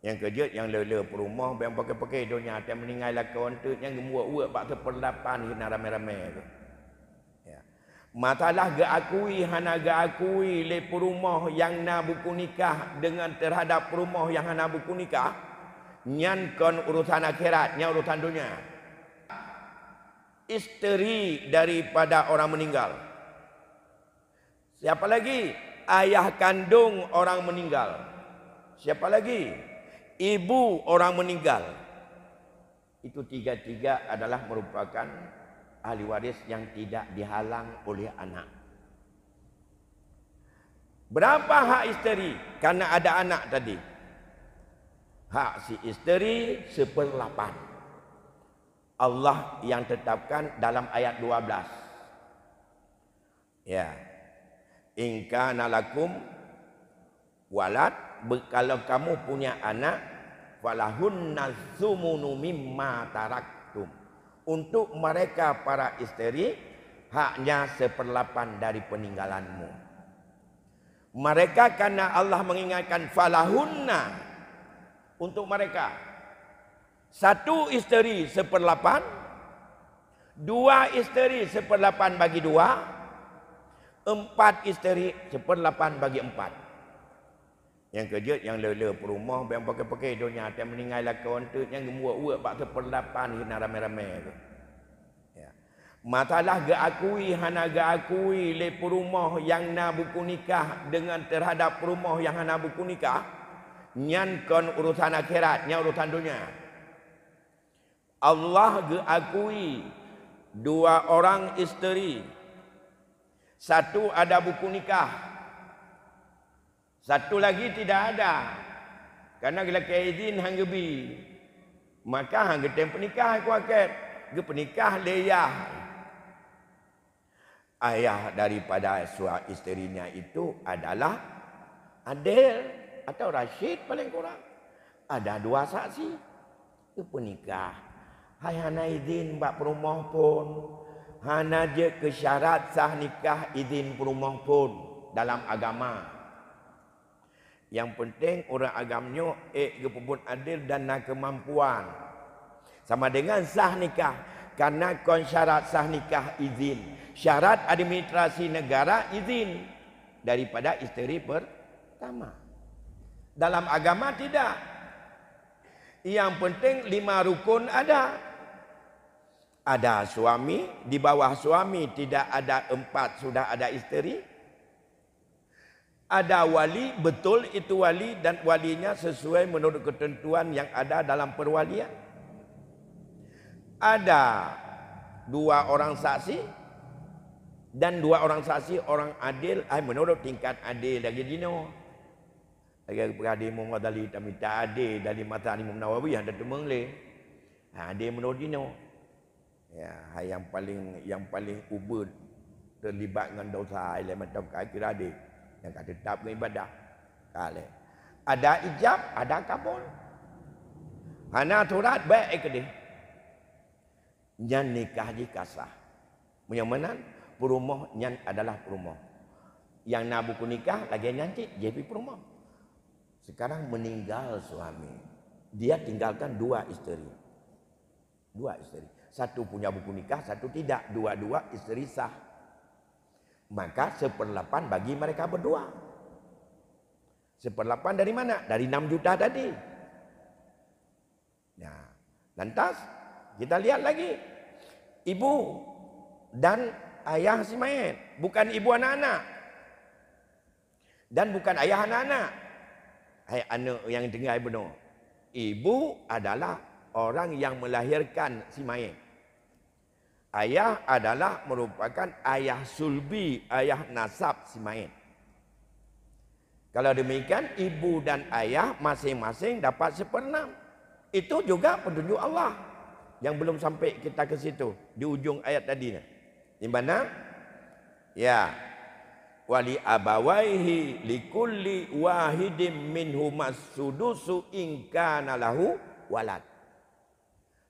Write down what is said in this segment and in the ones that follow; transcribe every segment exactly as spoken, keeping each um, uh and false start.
Nyang keujeuet nyang le-le peurumoh, nyang paké-paké donya, watée meuninggai lakoe eunteuk, nyang geumuweuek-wuek bak seupeurlapan hina ramé-ramé tu. Ya. Masalah geuakui hana geuakui lé peurumoh nyang na buku nikah deungon teuhadab peurumoh nyang hana buku nikah, nyan kon urusan akhirat, nyan urusan donya. Isteri daripada orang meninggal. Siapa lagi? Ayah kandung orang meninggal. Siapa lagi? Ibu orang meninggal. Itu tiga-tiga adalah merupakan ahli waris yang tidak dihalang oleh anak. Berapa hak isteri? Karena ada anak tadi. Hak si isteri seperlapan. Allah yang tetapkan dalam ayat dua belas. Ya. "In kana lakum walad," be-, kalau kamu punya anak, "falahunna tsumunu mimma taraktum." Untuk mereka para isteri, haknya seperlapan dari peninggalanmu. Mereka, karena Allah mengingatkan, "falahunna," untuk mereka. Satu isteri seperlapan, dua isteri seperlapan bagi dua, empat isteri seperlapan bagi empat. Nyang keujeuet nyang le-le peurumoh, nyang paké-paké donya, watée meuninggai lakoe eunteuk, nyang geumuweuek-wuek bak seupeurlapan hina ramé-ramé tu. Ya. Masalah geuakui hana geuakui lé peurumoh nyang na buku nikah deungon teuhadab peurumoh nyang hana buku nikah, nyan kon urusan akhirat, nyan urusan donya. Allah geuakui dua orang isteri, satu ada buku nikah, satu lagi tidak ada, karena geulakée izin han geubi, maka han geutem peunikah, ku akét, geupeunikah lé yah. Ayah daripada sua-, isterinya itu adalah adil atau rasyid paling kurang. Ada dua saksi. Geupeunikah. Hai hana izin bak peurumoh phon. Hana jeuet keu syarat sah nikah izin peurumoh phon dalam agama. Nyang peunteng ureuëng agam nyoe ék geupeubuet adil dan na keumampuan. Sama dengan sah nikah, karena kon syarat sah nikah izin. Syarat administrasi negara izin daripada isteri pertama. Dalam agama tidak. Yang penting lima rukun ada. Ada suami, di bawah suami tidak ada empat, sudah ada isteri. Ada wali, betul itu wali dan walinya sesuai menurut ketentuan yang ada dalam perwalian. Ada dua orang saksi dan dua orang saksi orang adil, ai menurut tingkat adil lagi jinoe. Lagée peugah di Imam Ghazali, tamita adil dari masa Imam Nawawi hana teumeung lé. Ha, adil menurut jinoe. Ya, hai nyang paling, nyang paling ubeut teulibat ngon dosa, ilée mantong ka kira deh, nyang ka teutap ngon ibadah. Ka lé. Ada ijab, ada kabul. Hana surat, bék keudeh. Nyan nikah jih ka sah. Meunyoe meunan, peurumoh nyan adalah peurumoh. Nyang na buku nikah lagée nyan cit, jih pih peurumoh. Sekarang meninggal suami. Dia tinggalkan dua isteri. Dua isteri. Satu punya buku nikah, satu tidak. Dua-dua isteri sah. Maka seperlapan bagi mereka berdua. Seperlapan dari mana? Dari enam juta tadi. Nah, lantas kita lihat lagi. Ibu dan ayah si mayét, bukan ibu anak-anak. Dan bukan ayah anak-anak. Hai aneuk nyang tinggai bunoe. Ibu adalah orang yang melahirkan si mayét. Ayah adalah merupakan ayah sulbi, ayah nasab si mayét. Kalau demikian, ibu dan ayah masing-masing dapat seperenam. Itu juga petunjuk Allah yang belum sampai kita ke situ di ujung ayat tadi. Di mana? Ya. "Wali abawaihi likulli wahidin minhumas sudusu in kana lahu walad."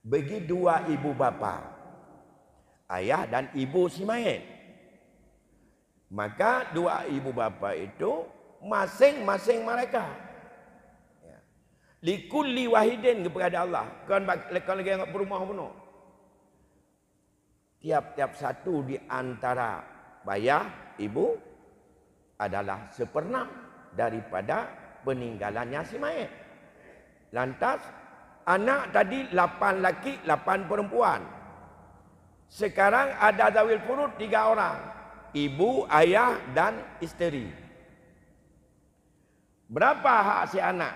Bagi dua ibu bapa, ayah dan ibu si mayét, maka dua ibu bapa itu masing-masing mereka. Ya. Likulli wahidin geupeugah lé Allah, kon bak-, kon lagée ngon peurumoh bunoe. Tiap-tiap satu di antara ayah, ibu adalah seperenam daripada peninggalannya si mayit. Lantas, anak tadi lapan laki, lapan perempuan. Sekarang ada zawil furud tiga orang, ibu, ayah, dan isteri. Berapa hak si anak?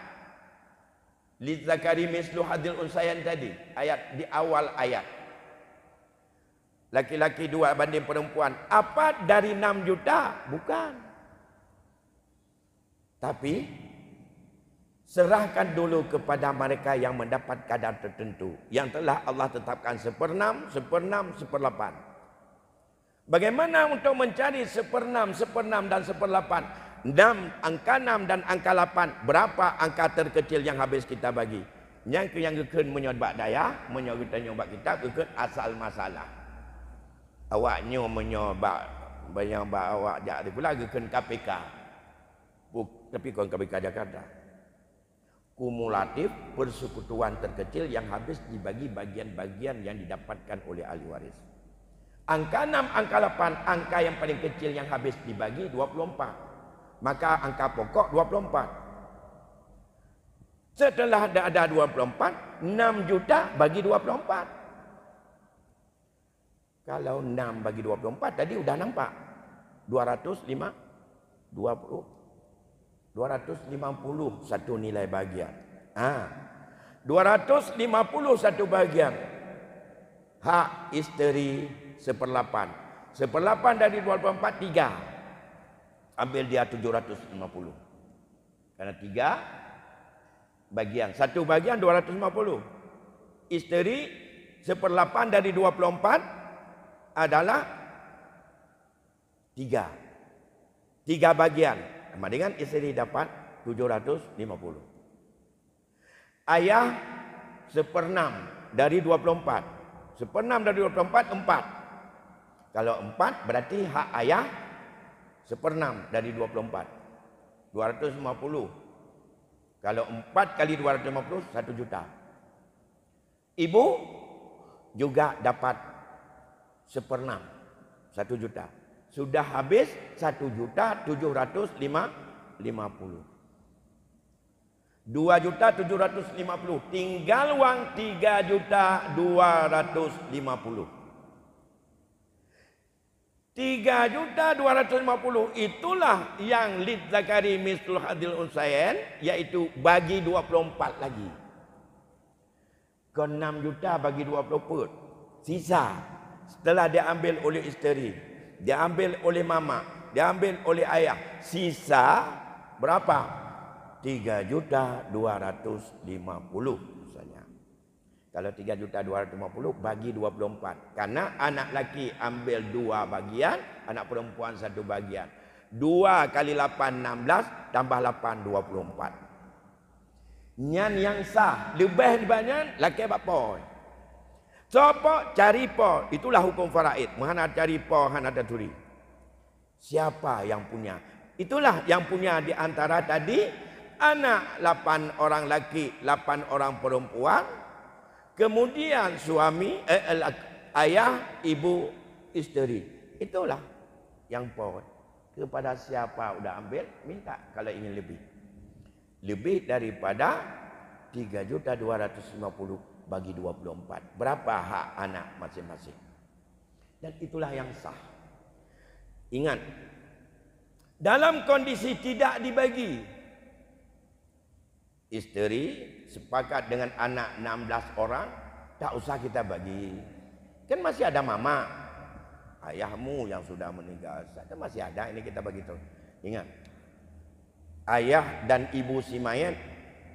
Lidzakari mislu hadzil unsayain tadi, ayat di awal ayat. Laki-laki dua banding perempuan. Apa dari enam juta? Bukan. Tapi, serahkan dulu kepada mereka yang mendapat kadar tertentu, yang telah Allah tetapkan seperenam, seperenam, seperlapan. Bagaimana untuk mencari seperenam, seperenam dan seperlapan? Enam, angka enam dan angka lapan, berapa angka terkecil yang habis kita bagi? Nyang keu nyang geukheun meunyoe bak dayah, meunyoe geutanyoe bak kitab, geukheun asal masalah. Awak nyoe meunyoe bak, meunyoe bak awak jak sikula geukheun K P K. Buk-, tapi kon K P K Jakarta. Kumulatif persekutuan terkecil yang habis dibagi bagian-bagian yang didapatkan oleh ahli waris. Angka enam, angka lapan, angka yang paling kecil yang habis dibagi dua puluh empat. Maka angka pokok dua puluh empat. Setelah ada, ada dua puluh empat, enam juta bagi dua puluh empat. Kalau enam bagi dua puluh empat tadi udah nampak. Dua ratus lima, dua puluh, dua ratus lima puluh satu nilai bahagian. Ha. Dua ratus lima puluh satu bahagian. Hak isteri seperlapan. Seperlapan dari dua puluh empat, tiga. Ambil dia tujuh ratus lima puluh. Karena tiga bagian, satu bagian dua ratus lima puluh. Isteri, seperlapan dari dua puluh empat adalah tiga. Tiga bagian. Sama dengan isteri dapat tujuh ratus lima puluh. Ayah, seperenam dari dua puluh empat. Seperenam dari dua puluh empat, empat. Kalau empat, berarti hak ayah seperenam dari dua puluh empat. Dua ratus lima puluh. Kalau empat kali dua ratus lima puluh, satu juta. Ibu juga dapat seperenam, satu juta. Sudah habis, satu juta tujuh ratus lima puluh. Dua juta tujuh ratus lima puluh. Tinggal wang tiga juta dua ratus lima puluh. Tiga juta dua ratus lima puluh itulah yang lidzakari mislul hadzil unsayain, yaitu bagi dua puluh empat lagi. Kon enam juta bagi dua puluh peuet. Sisa, setelah diambil oleh isteri, diambil oleh mamak, diambil oleh ayah, sisa berapa? Tiga juta dua ratus lima puluh misalnya. Kalau tiga juta dua ratus lima puluh bagi dua puluh empat. Karena anak laki ambil dua bagian, anak perempuan satu bagian. Dua kali lapan, enam belas, tambah lapan, dua puluh empat. Nyan nyang sah, leubeh nibak nyan lakée bak po. Soe po, cari po, itulah huköm faraid. Meuhana cari po, hana taturi. Siapa yang punya? Itulah yang punya di antara tadi, anak lapan orang laki, lapan orang perempuan, kemudian suami, eh, lak-, ayah, ibu, isteri. Itulah yang po. Kepada siapa udah ambil, minta kalau ingin lebih. Lebih daripada tiga juta dua ratus lima puluh bagi dua puluh empat. Berapa hak anak masing-masing? Dan itulah yang sah. Ingat, dalam kondisi tidak dibagi, isteri sepakat dengan anak enam belas orang, tak usah kita bagi. Kan masih ada mamak, ayahmu yang sudah meninggal, kan masih ada, ini kita bagi terus. Ingat, ayah dan ibu si mayat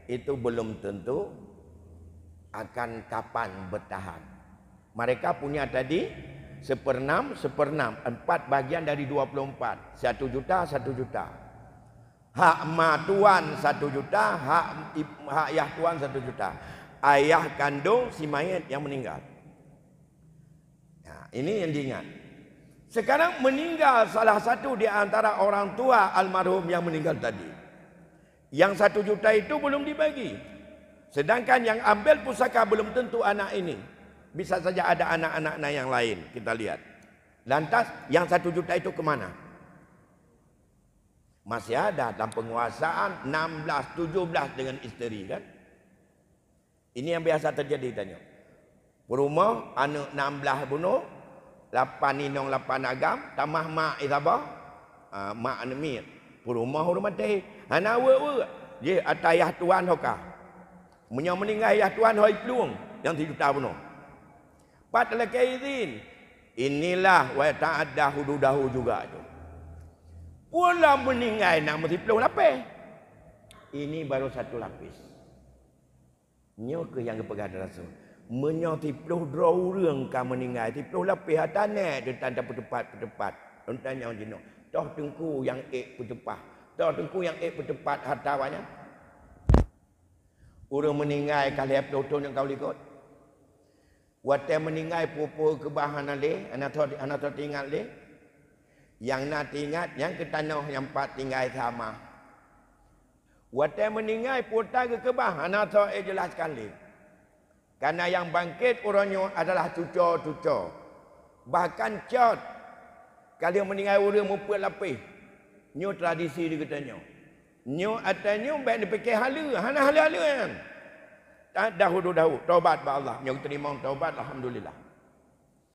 itu belum tentu akan kapan bertahan. Mereka punya tadi seperenam, seperenam, empat bagian dari dua puluh empat, satu juta, satu juta. Hak ma tuan satu juta, hak ib-, hak yah tuan satu juta. Ayah kandung si mayat yang meninggal. Nah, ini yang diingat. Sekarang meninggal salah satu di antara orang tua almarhum yang meninggal tadi. Yang satu juta itu belum dibagi. Sedangkan yang ambil pusaka belum tentu anak ini. Bisa saja ada anak-anak yang lain. Kita lihat. Lantas, yang satu juta itu kemana? Masih ada dalam penguasaan enam belas, tujuh belas dengan isteri, kan? Ini yang biasa terjadi, tanya. Peurumoh, aneuk enam belas bunoe, lapan inong, lapan agam, tamah mak, eh, saboh. Ah, mak aneuk miet. Peurumoh ureueng maté. Hana weuek-weuek. Jih ata yah tuan ho ka. Meunyoe meuninggai yah tuan ho iplueng, nyang sijuta bunoe. Pat lakée izin. Inilah wa ta'adda hududahu juga tu. Pula meuninggai na meusiploh lapéh. Ini baru satu lapis. Nyoe keuh nyang geupeugah lé Rasul. Meunyoe siploh droe ureueng ka meuninggai, siploh lapéh, hana teutan tapeuteupat-peuteupat. Lôn tanyong jinoe, toh teungku nyang ék peuteupah? Toh teungku nyang ék peuteupah hareuta awaknyan? Ureueng meuninggai ka lhée ploh thon nyang ka u likot. Watée meuninggai, peue-peue keubah hana lé, hana tho, hana tho teuingat lé. Nyang na teuingat, nyang keu tanoh nyang pat tinggai sama. Watée meuninggai, peue ta geukeubah, hana tho ék jeulaih sekali. Karena nyang bangkét uroe nyoe adalah cuco-cuco. Bahkan cot, ka lheueh meuninggai ureueng mupeue lapéh. Nyoe tradisi di geutanyoe. Nyoe ata nyoe bék neupike haleue, hana haleue-haleue nyan. Ta'adda hududahu, tobat bak Allah. Nyoe teurimong tobat, alhamdulillah.